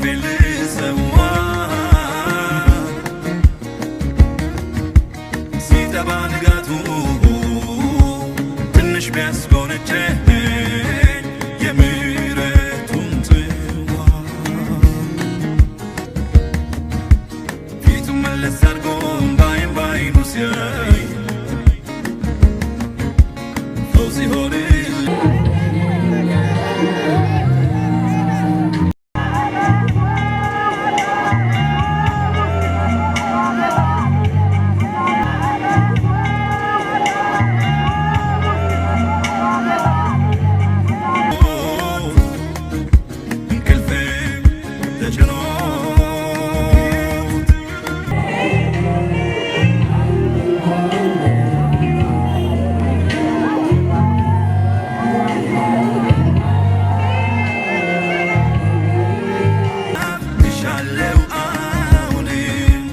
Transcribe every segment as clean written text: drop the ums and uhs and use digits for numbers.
እንቅልፌን ልሰዋ ሲጠባ ንጋቱ ትንሽ ቢያስጎነጨኝ የምሕረቱን ጽዋ ፊቱን መለስ አድርጎ እምባዬን ባይኑ ሲያይ ፈውስ ይሆንልኝ። እንቅልፌን ተጭኖት እሻለው አሁንም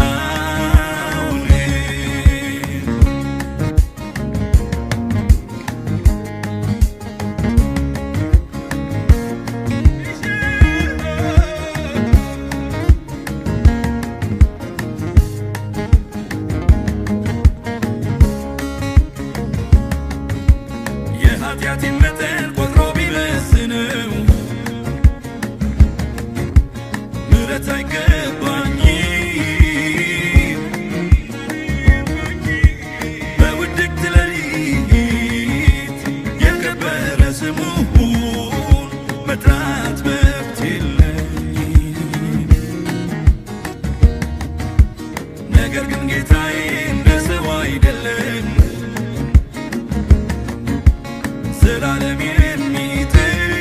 አሁንም። የኃጢአቴን መጠን ቆጥሮ ቢመዝነው ምሕረት አይገባኝም። በውድቅት ሌሊት የከበረ ስሙን መጥራት መብት የለኝም። ነገር ግን ጌታዬ እንደ ሰው አይደለም፣ ዘላለም የሚጥል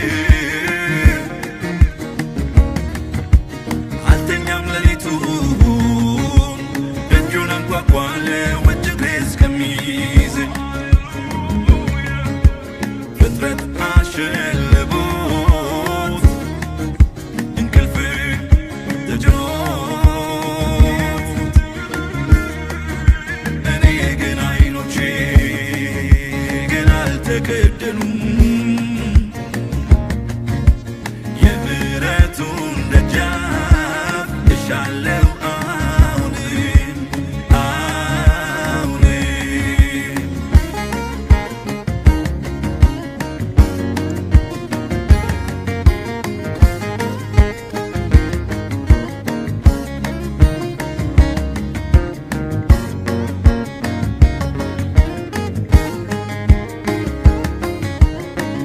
አልተኛም ሌሊቱን ደጁን አንኳኳለሁ እጅ እግሬ እስከሚይዝ ፍጥረት አሸልቦት እንቅልፍ ተጭኖት እኔ ግን አይኖቼ ግን አልተከደኑም። የምሕረቱን ደጃፍ እሻለው አሁንም አሁንም።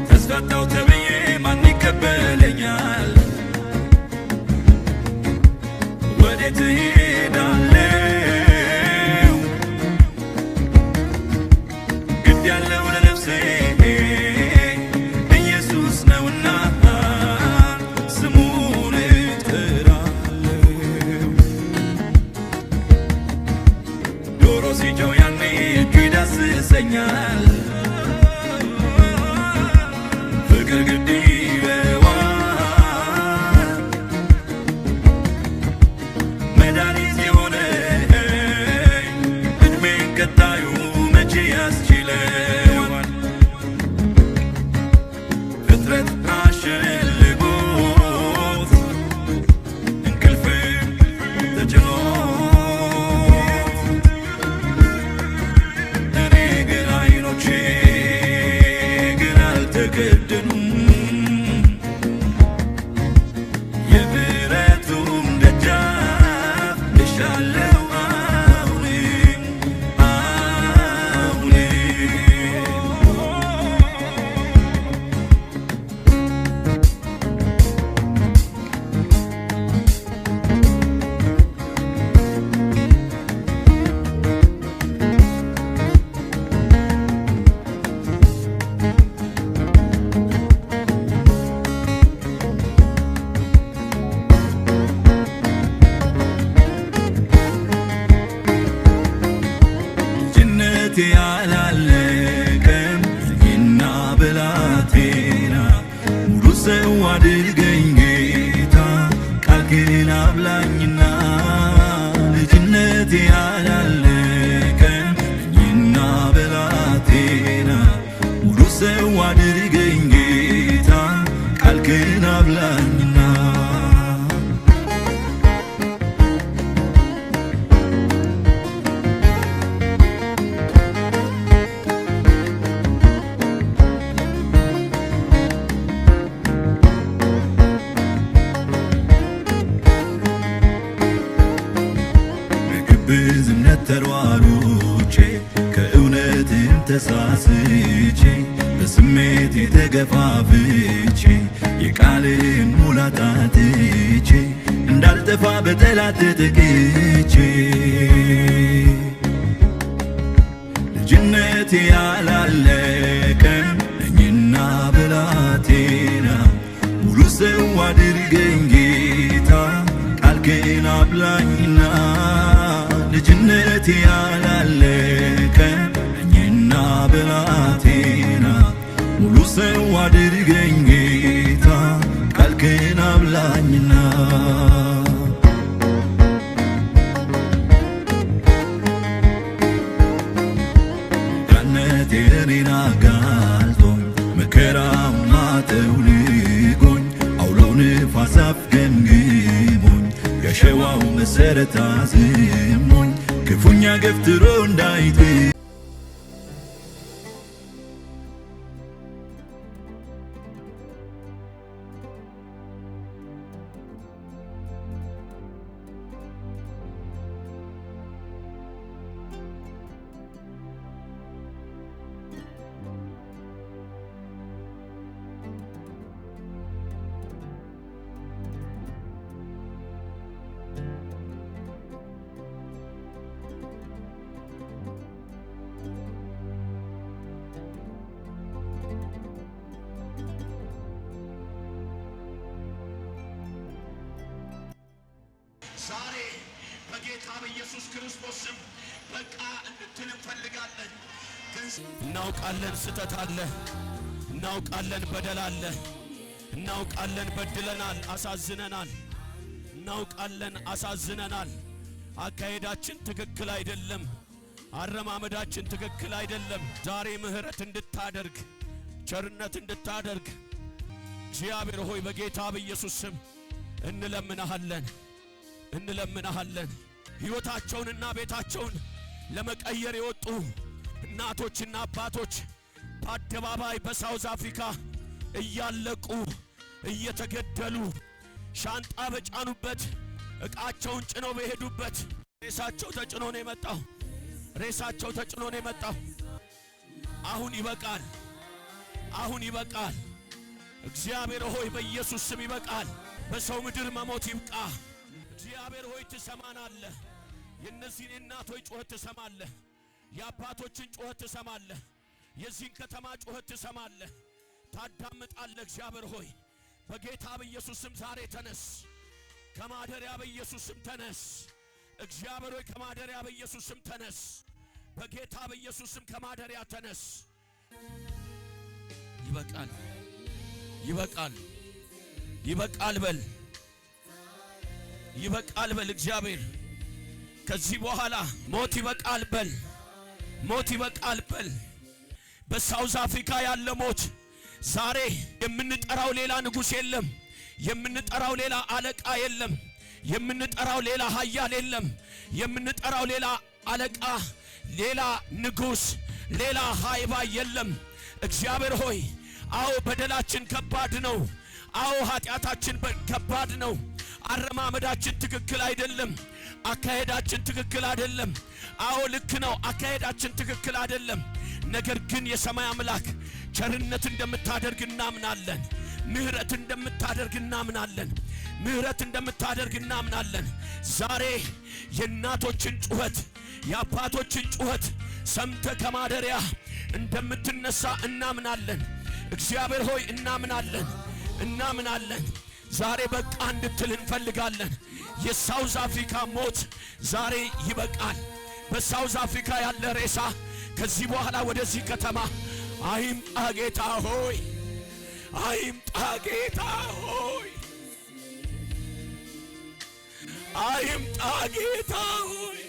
ተስፋታው ተብዬ ማን ይቀበለኛል? ወዴት እሄዳለሁ? ግድ ያለው ለነፍሴ ኢየሱስ ነውና ስሙን እጠራለሁ። ዶሮ ሲጮህ ያኔ እጁ ይዳስሰኛል። ፍቅር ግድ ይለዋል። መድኃኒት የሆነ እድሜን ቀጣዩ መቼ ያስችለዋል? ፍጥረት አሸልቦት እንቅልፍ ተጭኖት እኔ ግን አይኖቼ ግን አልተከደኑም። የምሕረቱን ደጃፍ እሻለው አሁንም አሁንም። ልጅነቴ አላለቀም እና ብላቴና ሙሉ ሰው አድርገኝ ጌታ ቃልህን አብላኝና ልጅነቴ አላለቀም እና ብላቴና ሙሉ ሰው አድርገኝ ጌታ ቃልህን አብላኝና። ተሯሩጬ ከእውነትም ተሳስቼ በስሜቴ ተገፋፍቼ የቃልህን ሙላት አጥቼ እንዳልጠፋ በጠላት ተጠቅቼ ልጅነቴ ያላለቀም ነኝና ብላቴና ሙሉ ሰው አድርገኝ ጌታ ቃልህን አብላኝና ልጅነቴ ያላለቀም ነኝና ብላቴና ሙሉ ሰው አድርገኝ ጌታ ቃልህን አብላኝና እኔን አጋልጦኝ መከራው አጠውልጎኝ አውሎ ንፋስ አፍገምግሞኝ የሸዋው መሰረት አዝሞኝ ክፉኛ ገፍትሮ እንዳይጥል ዛሬ በጌታ በኢየሱስ ክርስቶስ ስም በቃ እንድትል እንፈልጋለን። እናውቃለን ስህተት አለ፣ እናውቃለን በደል አለ፣ እናውቃለን በድለናል፣ አሳዝነናል፣ እናውቃለን አሳዝነናል። አካሄዳችን ትክክል አይደለም፣ አረማመዳችን ትክክል አይደለም። ዛሬ ምህረት እንድታደርግ ቸርነት እንድታደርግ እግዚአብሔር ሆይ በጌታ በኢየሱስ ስም እንለምንሃለን እንለምንሃለን። ሕይወታቸውንና ቤታቸውን ለመቀየር የወጡ እናቶችና አባቶች በአደባባይ በሳውዝ አፍሪካ እያለቁ እየተገደሉ ሻንጣ በጫኑበት ዕቃቸውን ጭነው በሄዱበት ሬሳቸው ተጭኖ ነው የመጣው። ሬሳቸው ተጭኖ ነው የመጣው። አሁን ይበቃል። አሁን ይበቃል። እግዚአብሔር ሆይ በኢየሱስ ስም ይበቃል። በሰው ምድር መሞት ይብቃ። እግዚአብሔር ሆይ ትሰማናለህ። የእነዚህን እናቶች ጩኸት ትሰማለህ። የአባቶችን ጩኸት ትሰማለህ። የዚህን ከተማ ጩኸት ትሰማለህ፣ ታዳምጣለህ። እግዚአብሔር ሆይ በጌታ በኢየሱስ ስም ዛሬ ተነስ። ከማደሪያ በኢየሱስ ስም ተነስ። እግዚአብሔር ሆይ ከማደሪያ በኢየሱስ ስም ተነስ። በጌታ በኢየሱስ ስም ከማደሪያ ተነስ። ይበቃል፣ ይበቃል፣ ይበቃል በል፣ ይበቃል በል። እግዚአብሔር ከዚህ በኋላ ሞት ይበቃል በል፣ ሞት ይበቃል በል። በሳውዝ አፍሪካ ያለ ሞት ዛሬ የምንጠራው ሌላ ንጉሥ የለም። የምንጠራው ሌላ አለቃ የለም። የምንጠራው ሌላ ኃያል የለም። የምንጠራው ሌላ አለቃ፣ ሌላ ንጉሥ፣ ሌላ ሃይባ የለም። እግዚአብሔር ሆይ አዎ በደላችን ከባድ ነው። አዎ ኃጢአታችን ከባድ ነው። አረማመዳችን ትክክል አይደለም። አካሄዳችን ትክክል አይደለም። አዎ ልክ ነው። አካሄዳችን ትክክል አይደለም። ነገር ግን የሰማይ አምላክ ቸርነት እንደምታደርግ እናምናለን። ምህረት እንደምታደርግ እናምናለን። ምህረት እንደምታደርግ እናምናለን። ዛሬ የእናቶችን ጩኸት የአባቶችን ጩኸት ሰምተ ከማደሪያ እንደምትነሳ እናምናለን። እግዚአብሔር ሆይ እናምናለን፣ እናምናለን። ዛሬ በቃ እንድትል እንፈልጋለን። የሳውዝ አፍሪካ ሞት ዛሬ ይበቃል። በሳውዝ አፍሪካ ያለ ሬሳ ከዚህ በኋላ ወደዚህ ከተማ አይምጣ ጌታ ሆይ፣ አይምጣ ጌታ ሆይ፣ አይምጣ ጌታ ሆይ፣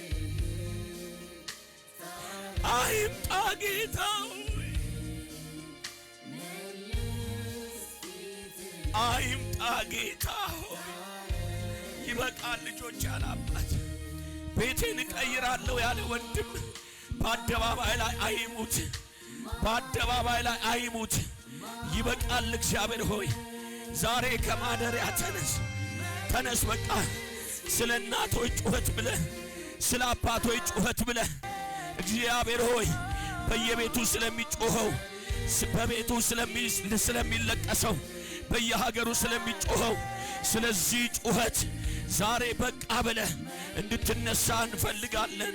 አይምጣ ጌታ ሆይ፣ አይምጣ ጌታ ሆይ። ይበቃል። ልጆች ያላባት ቤቴን እቀይራለሁ ያለ ወንድም በአደባባይ ላይ አይሙት፣ በአደባባይ ላይ አይሙት። ይበቃል። እግዚአብሔር ሆይ ዛሬ ከማደሪያ ተነስ፣ ተነስ። በቃ ስለ እናቶች ጩኸት ብለህ፣ ስለ አባቶች ጩኸት ብለህ እግዚአብሔር ሆይ በየቤቱ ስለሚጮኸው፣ በቤቱ ስለሚለቀሰው፣ በየሀገሩ ስለሚጮኸው ስለዚህ ጩኸት ዛሬ በቃ ብለህ እንድትነሳ እንፈልጋለን።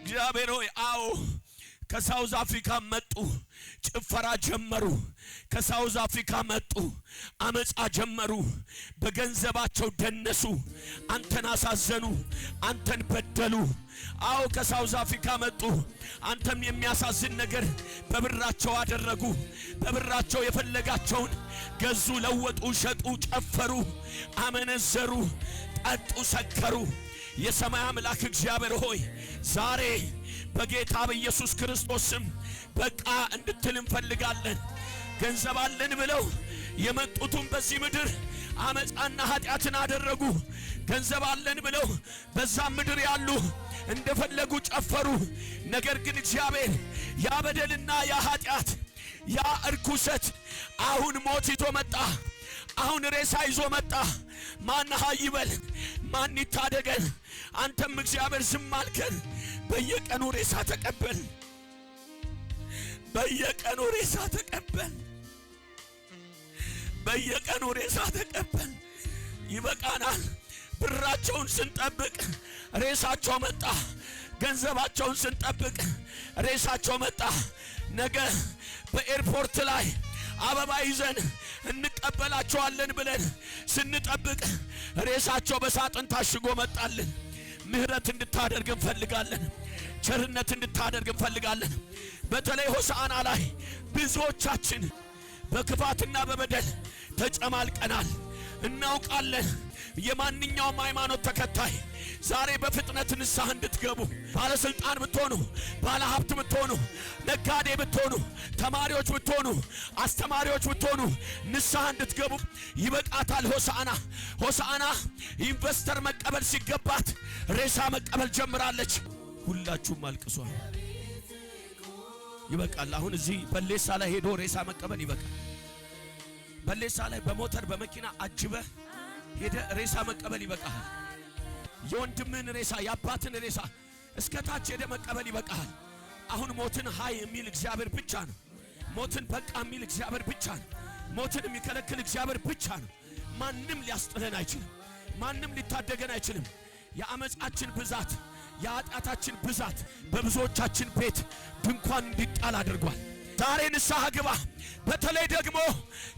እግዚአብሔር ሆይ አዎ ከሳውዝ አፍሪካ መጡ፣ ጭፈራ ጀመሩ። ከሳውዝ አፍሪካ መጡ፣ አመፃ ጀመሩ። በገንዘባቸው ደነሱ፣ አንተን አሳዘኑ፣ አንተን በደሉ። አዎ ከሳውዝ አፍሪካ መጡ፣ አንተም የሚያሳዝን ነገር በብራቸው አደረጉ። በብራቸው የፈለጋቸውን ገዙ፣ ለወጡ፣ ሸጡ፣ ጨፈሩ፣ አመነዘሩ፣ ጠጡ፣ ሰከሩ። የሰማይ አምላክ እግዚአብሔር ሆይ ዛሬ በጌታ በኢየሱስ ክርስቶስ ስም በቃ እንድትል እንፈልጋለን። ገንዘብ አለን ብለው የመጡትም በዚህ ምድር አመፃና ኃጢአትን አደረጉ። ገንዘብ አለን ብለው በዛ ምድር ያሉ እንደፈለጉ ጨፈሩ። ነገር ግን እግዚአብሔር ያ በደልና ያ ኃጢአት ያ እርኩሰት አሁን ሞት ይዞ መጣ። አሁን ሬሳ ይዞ መጣ። ማን ሃይ ይበል? ማን ይታደገን? አንተም እግዚአብሔር ዝም አልከን። በየቀኑ ሬሳ ተቀበል። በየቀኑ ሬሳ ተቀበል። በየቀኑ ሬሳ ተቀበል። ይበቃናል። ብራቸውን ስንጠብቅ ሬሳቸው መጣ። ገንዘባቸውን ስንጠብቅ ሬሳቸው መጣ። ነገ በኤርፖርት ላይ አበባ ይዘን እንቀበላቸዋለን ብለን ስንጠብቅ ሬሳቸው በሳጥን ታሽጎ መጣልን። ምህረት እንድታደርግ እንፈልጋለን። ቸርነት እንድታደርግ እንፈልጋለን። በተለይ ሆሳዕና ላይ ብዙዎቻችን በክፋትና በበደል ተጨማልቀናል። እናውቃለን። የማንኛውም ሃይማኖት ተከታይ ዛሬ በፍጥነት ንስሐ እንድትገቡ፣ ባለስልጣን ብትሆኑ፣ ባለሀብት ብትሆኑ፣ ነጋዴ ብትሆኑ፣ ተማሪዎች ብትሆኑ፣ አስተማሪዎች ብትሆኑ ንስሐ እንድትገቡ ይበቃታል። ሆሳዕና ሆሳዕና investor መቀበል ሲገባት ሬሳ መቀበል ጀምራለች። ሁላችሁም አልቅሷል። ይበቃል። አሁን እዚህ በሌሳ ላይ ሄዶ ሬሳ መቀበል ይበቃል። በሌሳ ላይ በሞተር በመኪና አጅበህ ሄደ ሬሳ መቀበል ይበቃል። የወንድምህን ሬሳ የአባትን ሬሳ እስከ ታች ሄደ መቀበል ይበቃል። አሁን ሞትን ሃይ የሚል እግዚአብሔር ብቻ ነው። ሞትን በቃ የሚል እግዚአብሔር ብቻ ነው። ሞትን የሚከለክል እግዚአብሔር ብቻ ነው። ማንም ሊያስጥለን አይችልም። ማንም ሊታደገን አይችልም። የአመፃችን ብዛት፣ የኃጢአታችን ብዛት በብዙዎቻችን ቤት ድንኳን እንዲጣል አድርጓል። ዛሬ ንስሐ ግባ። በተለይ ደግሞ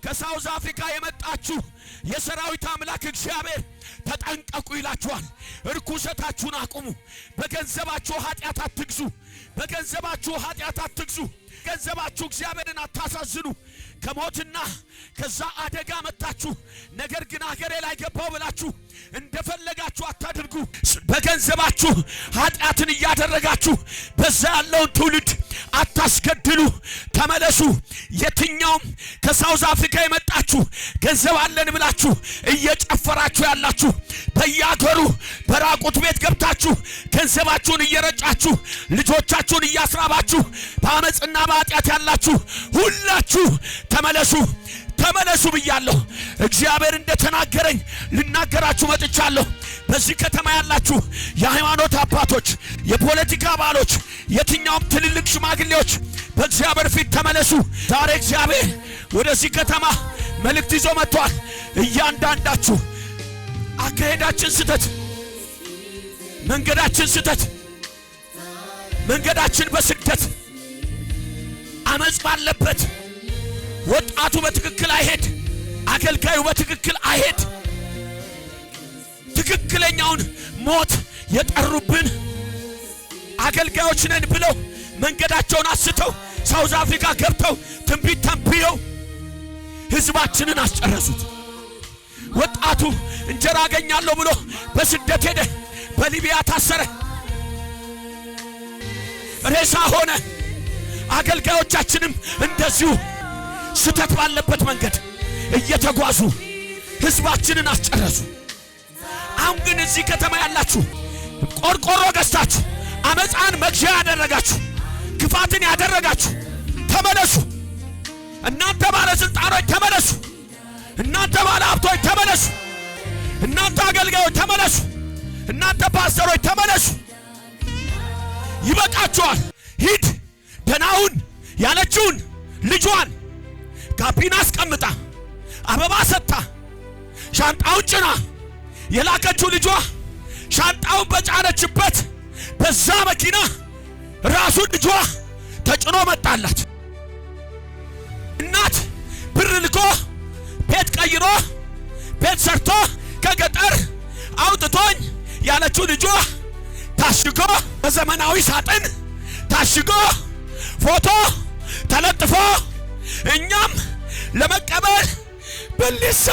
ከሳውዝ አፍሪካ የመጣችሁ የሰራዊት አምላክ እግዚአብሔር ተጠንቀቁ ይላችኋል። እርኩሰታችሁን አቁሙ። በገንዘባችሁ ኃጢአት አትግዙ። በገንዘባችሁ ኃጢአት አትግዙ። ገንዘባችሁ እግዚአብሔርን አታሳዝኑ። ከሞትና ከዛ አደጋ መጣችሁ፣ ነገር ግን አገሬ ላይ ገባው ብላችሁ እንደፈለጋችሁ አታድርጉ። በገንዘባችሁ ኃጢአትን እያደረጋችሁ በዛ ያለውን ትውልድ አታስገድሉ። ተመለሱ። የትኛውም ከሳውዝ አፍሪካ የመጣችሁ ገንዘብ አለን ብላችሁ እየጨፈራችሁ ያላችሁ፣ በየአገሩ በራቁት ቤት ገብታችሁ ገንዘባችሁን እየረጫችሁ ልጆቻችሁን እያስራባችሁ በአመፅና በኃጢአት ያላችሁ ሁላችሁ ተመለሱ። ተመለሱ ብያለሁ። እግዚአብሔር እንደተናገረኝ ልናገራችሁ መጥቻለሁ። በዚህ ከተማ ያላችሁ የሃይማኖት አባቶች፣ የፖለቲካ አባሎች፣ የትኛውም ትልልቅ ሽማግሌዎች በእግዚአብሔር ፊት ተመለሱ። ዛሬ እግዚአብሔር ወደዚህ ከተማ መልእክት ይዞ መጥቷል። እያንዳንዳችሁ አካሄዳችን ስተት፣ መንገዳችን ስተት፣ መንገዳችን በስደት አመፅ ባለበት ወጣቱ በትክክል አይሄድ፣ አገልጋዩ በትክክል አይሄድ። ትክክለኛውን ሞት የጠሩብን አገልጋዮች ነን ብለው መንገዳቸውን አስተው ሳውዝ አፍሪካ ገብተው ትንቢት ተንብየው ህዝባችንን አስጨረሱት። ወጣቱ እንጀራ አገኛለሁ ብሎ በስደት ሄደ። በሊቢያ ታሰረ፣ ሬሳ ሆነ። አገልጋዮቻችንም እንደዚሁ ስተት ባለበት መንገድ እየተጓዙ ህዝባችንን አስጨረሱ። አሁን ግን እዚህ ከተማ ያላችሁ ቆርቆሮ ገዝታችሁ አመፃን መግዣ ያደረጋችሁ፣ ክፋትን ያደረጋችሁ ተመለሱ። እናንተ ባለስልጣኖች ተመለሱ። እናንተ ባለ ሀብቶች ተመለሱ። እናንተ አገልጋዮች ተመለሱ። እናንተ ፓስተሮች ተመለሱ። ይበቃችኋል። ሂድ ደህናውን ያለችውን ልጇን ጋቢና አስቀምጣ አበባ ሰጥታ ሻንጣውን ጭና የላከችው ልጇ ሻንጣውን በጫነችበት በዛ መኪና ራሱ ልጇ ተጭኖ መጣላት። እናት ብር ልኮ ቤት ቀይሮ ቤት ሰርቶ ከገጠር አውጥቶኝ ያለችው ልጇ ታሽጎ በዘመናዊ ሳጥን ታሽጎ ፎቶ ተለጥፎ እኛም ለመቀበል በሊሳ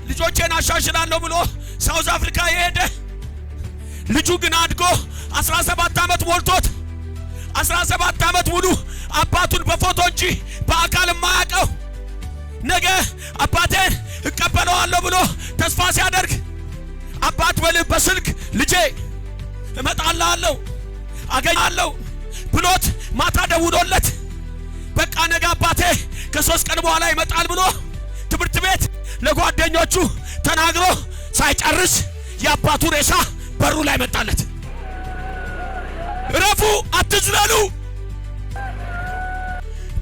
ልጆቼን አሻሽላለሁ ብሎ ሳውዝ አፍሪካ የሄደ ልጁ ግን አድጎ 17 ዓመት ሞልቶት 17 ዓመት ሙሉ አባቱን በፎቶ እንጂ በአካል የማያውቀው ነገ አባቴን እቀበለዋለሁ ብሎ ተስፋ ሲያደርግ አባት በስልክ ልጄ እመጣልሃለሁ አገኛለሁ ብሎት ማታ ደውሎለት በቃ ነገ አባቴ ከ3 ቀን በኋላ ይመጣል ብሎ ትምህርት ቤት ለጓደኞቹ ተናግሮ ሳይጨርስ የአባቱ ሬሳ በሩ ላይ መጣለት። እረፉ፣ አትዝለሉ።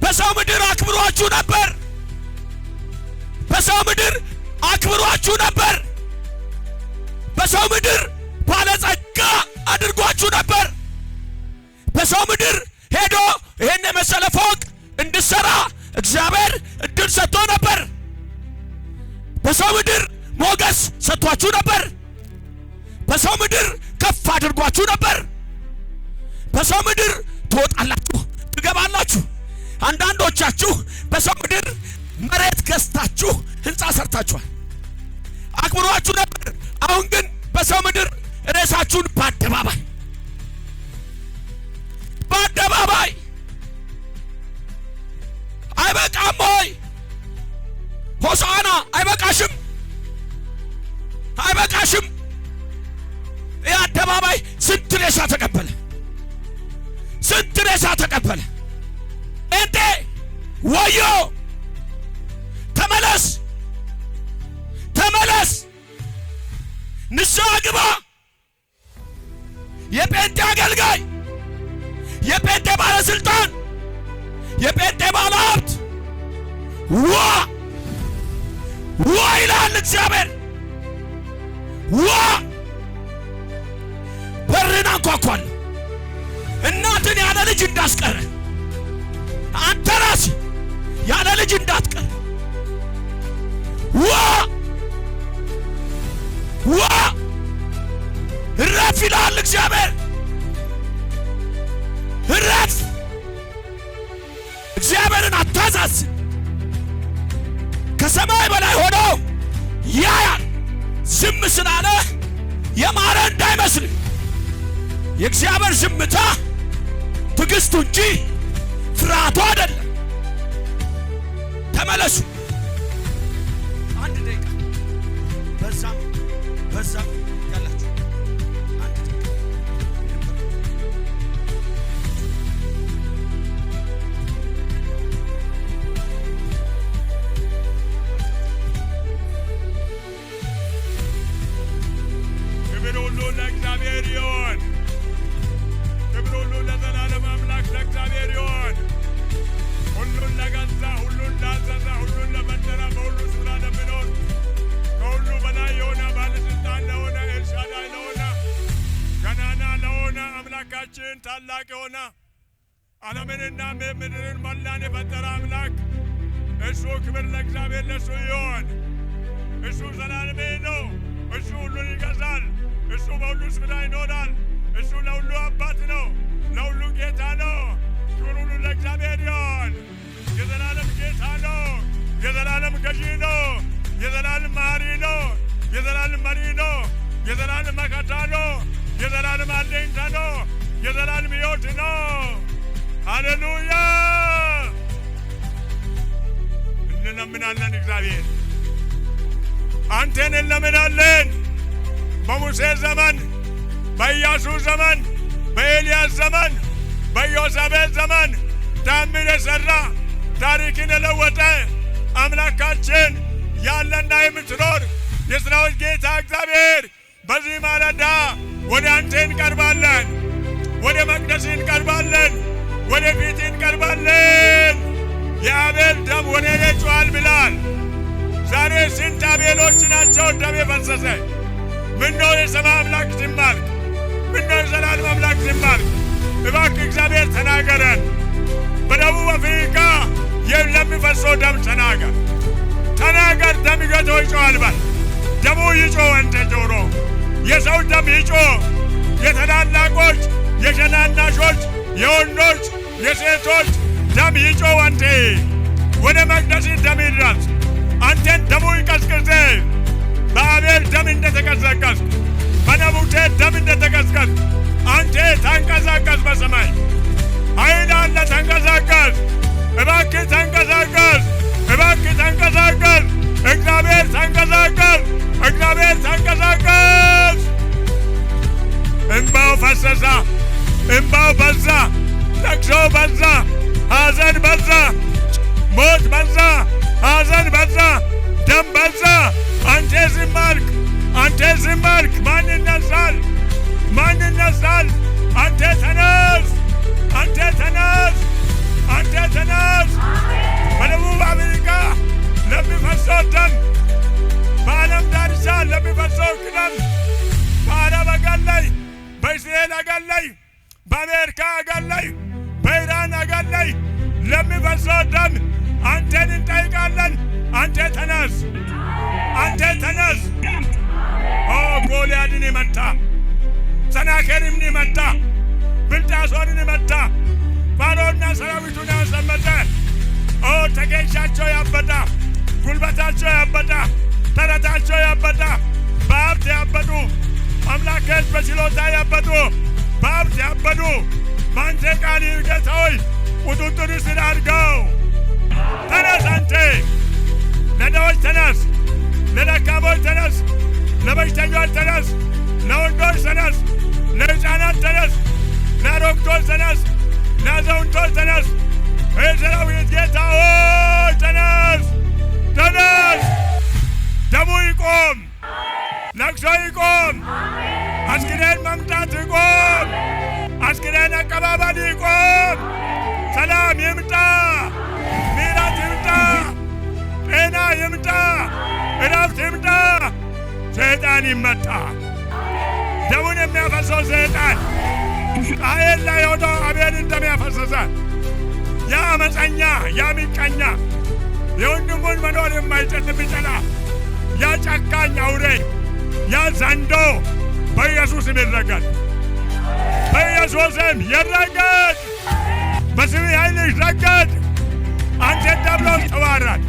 በሰው ምድር አክብሯችሁ ነበር። በሰው ምድር አክብሯችሁ ነበር። በሰው ምድር ባለጸጋ አድርጓችሁ ነበር። በሰው ምድር ሄዶ ይሄን የመሰለ ፎቅ እንድሰራ እግዚአብሔር እድል ሰጥቶ ነበር። በሰው ምድር ሞገስ ሰጥቷችሁ ነበር። በሰው ምድር ከፍ አድርጓችሁ ነበር። በሰው ምድር ትወጣላችሁ፣ ትገባላችሁ። አንዳንዶቻችሁ በሰው ምድር መሬት ገዝታችሁ ህንፃ ሰርታችኋል። አክብሯችሁ ነበር። አሁን ግን በሰው ምድር ሬሳችሁን በአደባባይ በአደባባይ አይበቃም ወይ? ሆሳዕና አይበቃሽም? አይበቃሽም? ይህ አደባባይ ስንት ሬሳ ተቀበለ? ስንት ሬሳ ተቀበለ? ጴንጤ ወዮ! ተመለስ፣ ተመለስ፣ ንስሐ ግባ። የጴንጤ አገልጋይ፣ የጴንጤ ባለስልጣን፣ የጴንጤ ባለሀብት ዋ ዋ ይላል እግዚአብሔር። ዋ በርን አንኳኳለሁ። እናትን ያለ ልጅ እንዳስቀረ አንተ ራስህ ያለ ልጅ እንዳትቀር። ዋ ዋ እረፍ ይላል እግዚአብሔር። እረፍ። እግዚአብሔርን አታዛዝን። ከሰማይ በላይ ሆኖ ያያል። ዝም ስላለ የማረ እንዳይመስል። የእግዚአብሔር ዝምታ ትዕግስቱ እንጂ ፍርሃቱ አይደለም። ተመለሱ። አንድ ደቂቃ በዛም በዛም ያላችሁ አንድ ደቂቃ። ክብር ሁሉ ለእግዚአብሔር ይሁን። ክብር ሁሉ ለዘላለም አምላክ ለእግዚአብሔር ይሁን። ሁሉን ለገዛ፣ ሁሉን ላዘዘ፣ ሁሉን ለፈጠረ፣ በሁሉ ስፍራ ለሚኖር፣ ከሁሉ በላይ የሆነ፣ ባለስልጣን ለሆነ፣ ኤልሻዳይ ለሆነ፣ ገናና ለሆነ አምላካችን፣ ታላቅ የሆነ፣ ዓለምንና ምድርን መላን የፈጠረ አምላክ እሱ ክብር ለእግዚአብሔር ለእሱ ይሁን። እሱ ዘላለሜ ነው። እሱ ሁሉን ይገዛል። እሱ በሁሉ ስፍራ ይኖራል። እሱ ለሁሉ አባት ነው፣ ለሁሉ ጌታ ነው። ክብር ሁሉ ለእግዚአብሔር ይሁን። የዘላለም ጌታ ነው። የዘላለም ገዢ ነው። የዘላለም መሐሪ ነው። የዘላለም መሪ ነው። የዘላለም መከታ ነው። የዘላለም አለኝታ ነው። የዘላለም ሕይወት ነው። ሃሌሉያ! እንለምናለን እግዚአብሔር አንተን እንለምናለን። በሙሴ ዘመን፣ በኢያሱ ዘመን፣ በኤልያስ ዘመን፣ በኢዮሳቤጥ ዘመን ታምር የሠራ፣ ታሪክን የለወጠ፣ አምላካችን ያለና የምትኖር የሠራዊት ጌታ እግዚአብሔር በዚህ ማለዳ ወደ አንተ እንቀርባለን፣ ወደ መቅደስ እንቀርባለን፣ ወደ ፊት እንቀርባለን። የአቤል ደም ወደ እኔ ጮኻል ብላል። ዛሬ ስንት አቤሎች ናቸው ደም የፈሰሰ? ምነው የሰማይ አምላክ ዝም አልክ? ምነው የዘላለም አምላክ ዝም አልክ? እባክህ እግዚአብሔር ተናገረን። በደቡብ አፍሪካ ለሚፈሰው ደም ተናገር፣ ተናገር። ደም ገቶ ይጮኻል በል። ደሙ ይጮህ፣ አንተ ጆሮ የሰው ደም ይጮህ። የታላላቆች፣ የሸናናሾች፣ የወንዶች፣ የሴቶች ደም ይጮህ። አንተ ወደ መቅደስ ደም ይድረስ። አንተን ደሙ ይቀስቅስ። በአቤል ደም እንደተቀሰቀስክ፣ በናቡቴ ደም እንደተቀሰቀስክ አንተ ተንቀሳቀስ። በሰማይ ኃይል አለ፣ ተንቀሳቀስ። እባክህ ተንቀሳቀስ። እባክህ ተንቀሳቀስ። እግዚአብሔር ተንቀሳቀስ። እግዚአብሔር ተንቀሳቀስ። እምባው ፈሰሰ፣ እምባው በዛ፣ ለቅሶ በዛ፣ ሐዘን በዛ፣ ሞት በዛ፣ ሐዘን በዛ፣ ደም በዛ። አንተ ዝም አልክ፣ አንተ ዝም አልክ። ማን ይነሳል? ማን ይነሳል? አንተ ተነስ፣ አንተ ተነስ፣ አንተ ተነስ። በደቡብ አፍሪካ ለሚፈሰው ደም፣ በዓለም ዳርቻ ለሚፈሰው ደም፣ በአረብ አገር ላይ፣ በእስራኤል አገር ላይ፣ በአሜሪካ አገር ላይ፣ በኢራን አገር ላይ ለሚፈሰው ደም አንተን እንጠይቃለን። አንተ ተነስ፣ አንተ ተነስ። ኦ ጎልያድን መታ፣ ሰናኬሪምን መታ፣ ብልጣሶርን መታ፣ ፋርዖንና ሰራዊቱን ያሰመጠ፣ ኦ ትከሻቸው ያበጠ፣ ጉልበታቸው ያበጠ፣ ተረታቸው ያበጠ፣ በሀብት ያበጡ፣ አምላኬስ በችሎታ ያበጡ፣ በሀብት ያበዱ፣ በአንተ ቃል ጌታ ሆይ ቁጥጥር ስር አድርገው። ተነስ አንተ ለድሆች ተነስ፣ ለደካሞች ተነስ፣ ለበሽተኞች ተነስ፣ ለወንዶች ተነስ፣ ለሕፃናት ተነስ፣ ለአሮጊቶች ተነስ፣ ለአዛውንቶች ተነስ። የሰራዊት ጌታ ሆይ ተነስ፣ ተነስ። ደሙ ይቆም፣ ለቅሶ ይቆም፣ አስክሬን መምጣት ይቆም፣ አስክሬን አቀባበል ይቆም። ሰላም ይምጣ፣ ምሕረት ይምጣ፣ ጤና ይምጣ፣ እረፍት ይምጣ። ሰይጣን ይመታ። ደሙን የሚያፈሰው ሰይጣን ቃየል ላይ ሆኖ አቤልን ደም ያፈሰሰ ያ አመፀኛ፣ ያ ምቀኛ፣ የወንድሙን መኖር የማይጠል የሚጠላ ያ ጨካኝ አውሬ፣ ያ ዘንዶ በኢየሱስ ስም ይረገጥ፣ በኢየሱስ ስም ይረገጥ፣ በስምህ ኃይል ይረገጥ። አንተ ዲያብሎስ ተዋረድ።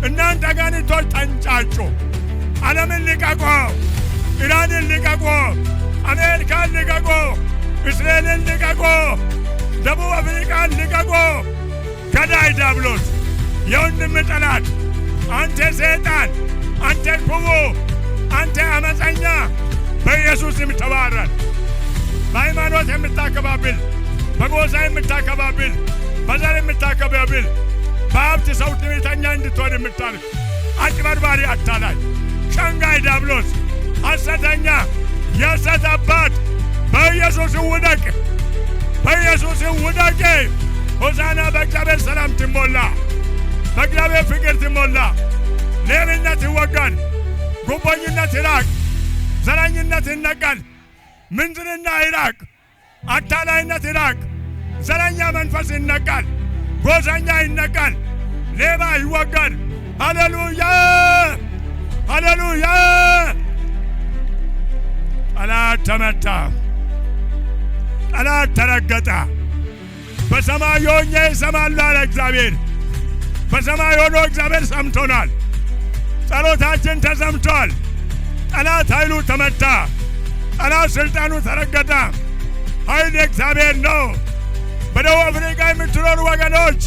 እናንተ አጋንንቶች ተንጫጩ። ዓለምን ልቀቁ፣ ኢራንን ልቀቁ፣ አሜሪካን ልቀቁ፣ እስራኤልን ልቀቁ፣ ደቡብ አፍሪካን ልቀቁ። ገዳይ ዲያብሎስ፣ የወንድም ጠላት፣ አንተ ሰይጣን፣ አንተ ክፉ፣ አንተ አመፀኛ በኢየሱስ ስም ተባረር። በሃይማኖት የምታከባብል፣ በጎሳ የምታከባብል፣ በዘር የምታከባብል፣ በሀብት ሰው ትዕቢተኛ እንድትሆን የምታርግ አጭበርባሪ፣ አታላይ፣ ሸንጋይ ዲያብሎስ፣ ሐሰተኛ፣ የሐሰት አባት በኢየሱስ ውደቅ፣ በኢየሱስ ውደቅ። ሆሳና በእግዚአብሔር ሰላም ትሞላ፣ በእግዚአብሔር ፍቅር ትሞላ። ሌብነት ይወገድ፣ ጉቦኝነት ይራቅ፣ ዘረኝነት ይነቀል፣ ምንዝርና ይራቅ፣ አታላይነት ይራቅ፣ ዘረኛ መንፈስ ይነቀል፣ ጎሰኛ ይነቀል፣ ሌባ ይወገድ። ሃሌሉያ ሃሌሉያ። ጠላት ተመታ፣ ጠላት ተረገጠ። በሰማይ ሆኜ እሰማለሁ አለ እግዚአብሔር። በሰማይ ሆኖ እግዚአብሔር ሰምቶናል። ጸሎታችን ተሰምቷል። ጠላት ኃይሉ ተመታ። ጠላት ስልጣኑ ተረገጠ። ኃይል የእግዚአብሔር ነው። በደቡብ አፍሪካ የምትኖሩ ወገኖች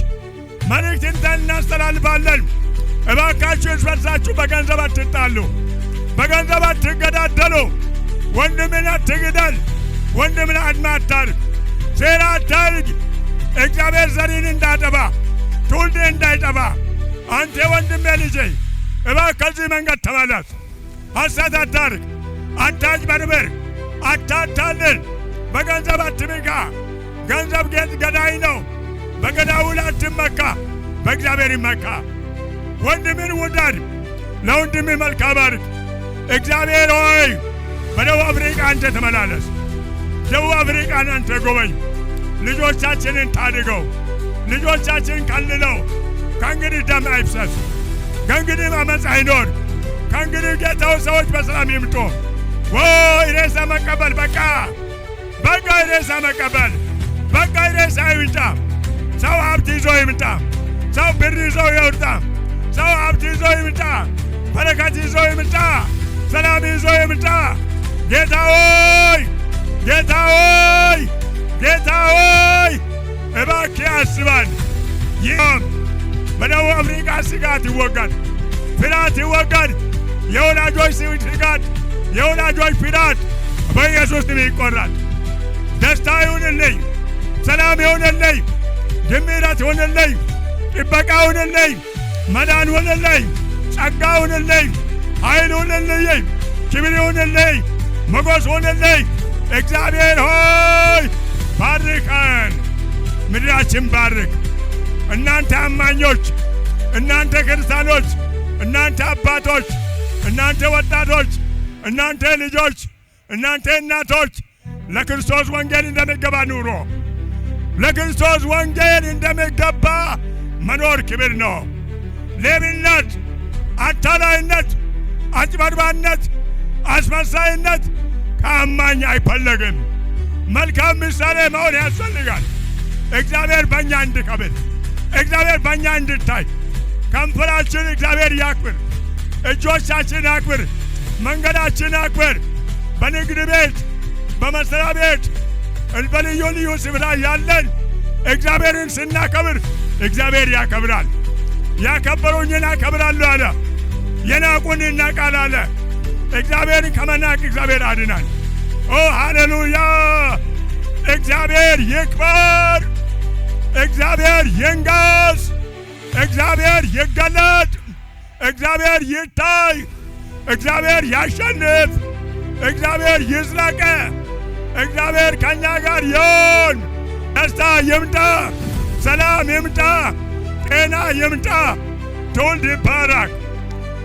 መልእክት እናስተላልፋለን። እባካችሁ እርስ በርሳችሁ በገንዘብ አትጣሉ፣ በገንዘብ አትገዳደሉ። ወንድምን አትግደል፣ ወንድምን አድማ አታርግ፣ ሴራ አታርግ። እግዚአብሔር ዘሪን እንዳጠባ ትውልድ እንዳይጠፋ አንተ ወንድሜ ልጄ እባክህ ከዚህ መንገድ ተመለስ። ሐሰት አታርግ፣ አታጭበርብር፣ አታታልል፣ በገንዘብ አትምካ። ገንዘብ ጌጥ ገዳይ ነው። በገዳዩ ላይ አትመካ፣ በእግዚአብሔር ይመካ። ወንድምን ውደድ፣ ለወንድምህ መልካም አድርግ። እግዚአብሔር ሆይ በደቡብ አፍሪካ አንተ ተመላለስ። ደቡብ አፍሪካን አንተ ጎበኝ። ልጆቻችንን ታድገው፣ ልጆቻችንን ከልለው። ከእንግዲህ ደም አይፍሰስ፣ ከእንግዲህ አመፅ አይኖር። ከእንግዲህ ጌታው ሰዎች በሰላም ይምጡ። ወይ ሬሳ መቀበል በቃ በቃ፣ ሬሳ መቀበል በቃ። ሬሳ ይምጣ። ሰው ሀብት ይዞ ይምጣ። ሰው ብር ይዞ ይውጣ። ሰው ሀብት ይዞ ይምጣ። በረከት ይዞ ይምጣ። ሰላም ይዞ ይምጣ። ጌታ ሆይ፣ ጌታ ሆይ፣ ጌታ ሆይ እባክህ አስበን። ይህም በደቡብ አፍሪካ ስጋት ይወገድ፣ ፍርሃት ይወገድ። የወላጆች ስጋት፣ የወላጆች ፍርሃት በኢየሱስ ስም ይቆረጥ። ደስታ ይሁንልኝ፣ ሰላም ይሁንልኝ፣ ምሕረት ይሁንልኝ፣ ጥበቃ ይሁንልኝ፣ መዳን ይሁንልኝ፣ ጸጋ ይሁንልኝ፣ ኃይል ይሁንልኝ፣ ክብር ይሁንልኝ፣ ሞገስ ይሁንልኝ። እግዚአብሔር ሆይ ባርከን፣ ምድራችን ባርክ። እናንተ አማኞች፣ እናንተ ክርስቲያኖች፣ እናንተ አባቶች፣ እናንተ ወጣቶች፣ እናንተ ልጆች፣ እናንተ እናቶች ለክርስቶስ ወንጌል እንደሚገባ ኑሮ፣ ለክርስቶስ ወንጌል እንደሚገባ መኖር ክብር ነው። ሌብነት፣ አታላይነት፣ አጭበርባነት፣ አስመሳይነት ከአማኝ አይፈለግም። መልካም ምሳሌ መሆን ያስፈልጋል። እግዚአብሔር በእኛ እንዲከብር፣ እግዚአብሔር በእኛ እንዲታይ፣ ከንፈራችን እግዚአብሔር ያክብር፣ እጆቻችን ያክብር፣ መንገዳችን ያክብር። በንግድ ቤት፣ በመስሪያ ቤት፣ በልዩ ልዩ ስፍራ ያለን እግዚአብሔርን ስናከብር እግዚአብሔር ያከብራል። ያከበሩኝን አከብራለሁ አለ፣ የናቁን ይናቃል አለ። እግዚአብሔርን ከመናቅ እግዚአብሔር አድናል። ኦ ሃሌሉያ! እግዚአብሔር ይክበር፣ እግዚአብሔር ይንገስ፣ እግዚአብሔር ይገለጥ፣ እግዚአብሔር ይታይ፣ እግዚአብሔር ያሸንፍ፣ እግዚአብሔር ይዝለቅ፣ እግዚአብሔር ከእኛ ጋር ይሁን። ደስታ ይምጣ፣ ሰላም ይምጣ፣ ጤና ይምጣ። ትውልድ ይባረክ።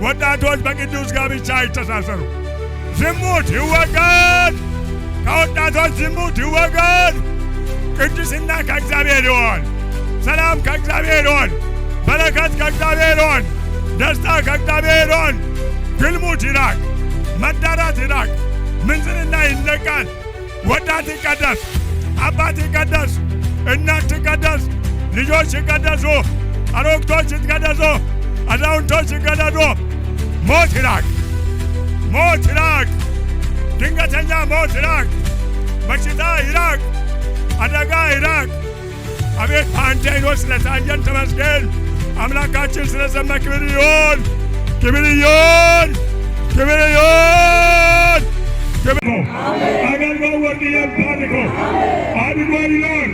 ወጣቶች በቅዱስ ጋብቻ ይተሳሰሩ። ዝሙት ይወገድ። ከወጣቶች ዝሙት ይወገድ። ቅድስና ከእግዚአብሔር ይሆን። ሰላም ከእግዚአብሔር ይሆን። በረከት ከእግዚአብሔር ይሆን። ደስታ ከእግዚአብሔር ይሆን። ግልሙት ይራቅ፣ መዳራት ይራቅ፣ ምንዝርና ይነቃል። ወጣት ይቀደስ፣ አባት ይቀደስ፣ እናት ትቀደስ፣ ልጆች ይቀደሱ፣ አሮጊቶች ይቀደሱ፣ አዛውንቶች ይቀደሱ። ሞት ይራቅ፣ ሞት ይራቅ፣ ድንገተኛ ሞት ይራቅ፣ በሽታ ይራቅ፣ አደጋ ይራቅ። አቤት በአንተ ዓይኖች ስለታየን ተመስገን። አምላካችን ስለሰማ ክብር ይሁን፣ ክብር ይሁን፣ ክብር ይሁን። አገልጋዩ ወርቅዬን ባርከው፣ አድጎ ይኖር።